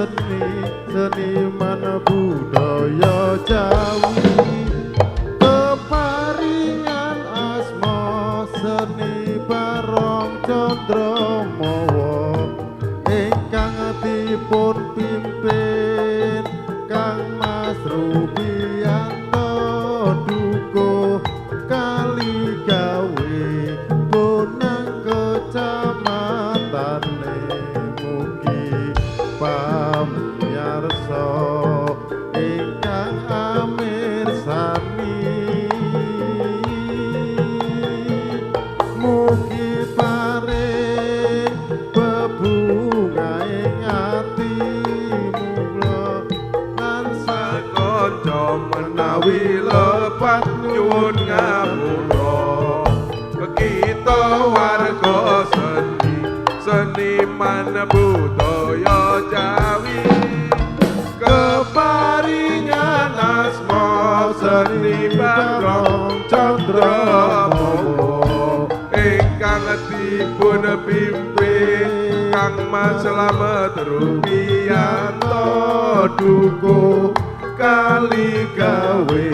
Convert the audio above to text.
seni, seniman budaya Jawi. Keparingan asma Seni Barong Condromowo ingkang dipun pimpin Kang Mas Rubianto, Dukuh Kaligawe, Bonang, kecamatane. Mugi pamiyarsa ingkang amirsani, mugi paring bebungahing ati mula lan Kanca menawi lepat nyuwun ngapura. Kita warga seni, seniman budaya Jawi. Keparingan asma Seni Barong Condromowo ingkang dipun pimpin Kang Mas Slamet Rubianto, Dukuh Kaligawe.